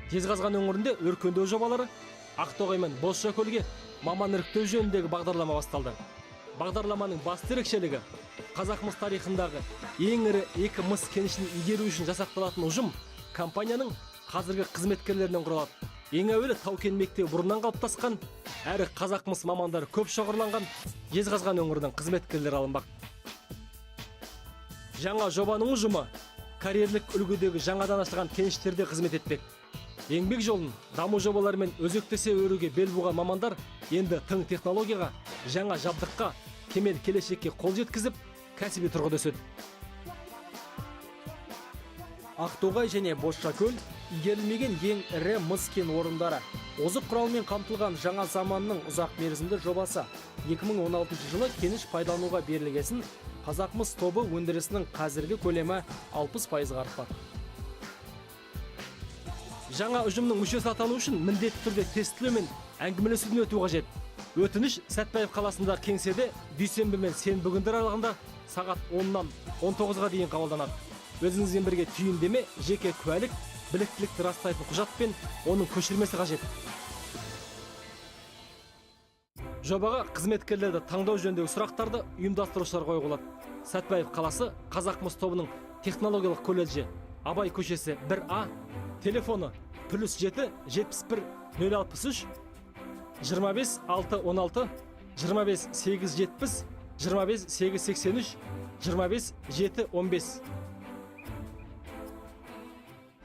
Жезқазған өңірінде өркендеу жобалары, Ақтоғай мен Бозшакөлге маман іріктеу жөніндегі бағдарлама басталды. Бағдарламаның басты ерекшелігі: қазақмыс тарихындағы ең ірі екі мыс кенішін игеру үшін жасақталатын ұжым компанияның қазіргі қызметкерлерінен құралады. Ең әуелі тау-кен мектебі бұрыннан қалыптасқан әрі қазақмыс мамандары көп шоғырланған Жезқазған өңірінің қызметкерлері алынбақ. Жаңа жобаның ұжымы карьерлік үлгідегі жаңадан ашылған кеніштерде қызмет етпек. Еңбек жолын даму жобаларымен өзектесе өруге бел буған мамандар енді тың технологияға, жаңа жабдыққа, кемел келешекке қол жеткізіп, кәсіби тұрғыда өседі. Ақтоғай және Бозшакөл – игерілмеген ең ірі мыс кен орындары. Озық құралмен қамтылған жаңа заманның ұзақ мерзімді жобасы. 2016 жылы кеніш пайдалануға берілгесін, Қазақмыс тобы өндірісінің қазіргі көлемі 60%-ға артпақ. Жаңа ұжымның мүшесі атану үшін міндетті түрде тестілеу мен әңгімелесуден өту қажет. Өтініш Сәтбаев қаласындағы кеңседе дүйсенбі мен сенбі күндер аралығында сағат 10-нан 19-ға дейін қабылданады. Өзіңізбен бірге түйіндеме, жеке куәлік, біліктілікті растайтын құжат пен оның көшірмесі қажет. Жобаға қызметкерлерді таңдау жөніндегі сұрақтарды ұйымдастырушылар қоюға болады. Сәтбаев қаласы, Қазақмыс тобының технологиялық колледжі, Абай көшесі 1А, телефоны +7 71 063 25 6 16, 25 8 70, 25 8 83, 25 7 15.